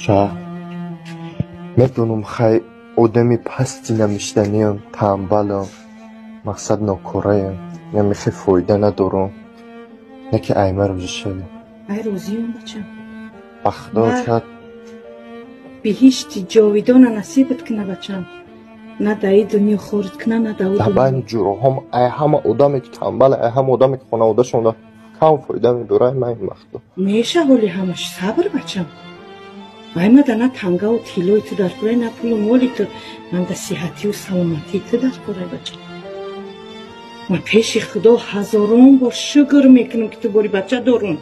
Ча медонам, хай, одами пасти намиштаниам, тамбалам, мақсад нокораям, намехе фоида надорам, не ки айма розӣ шавӣ. Ай, розиём, бачам. Ба Худо, ча. Биҳишти ҷовидона насибат куна, бачам, на даи дунё хорит куна, на дау. Дар байни ҷуроҳом ай ҳама одаме ки тамбал, ай ҳама одаме ки хонаводашонда кам фоида мебурай, ман, ба Худо. Меша ҳоли ҳамаш, сабр, бачам. Вай мада на тангаву тиллои ту дар курай, на пулу моли ту, манда сиҳатию саломатии ту дар курай, бачам. Ман пеши Худо ҳазорон бор шукр мекунам, ки ту бори бача дорум.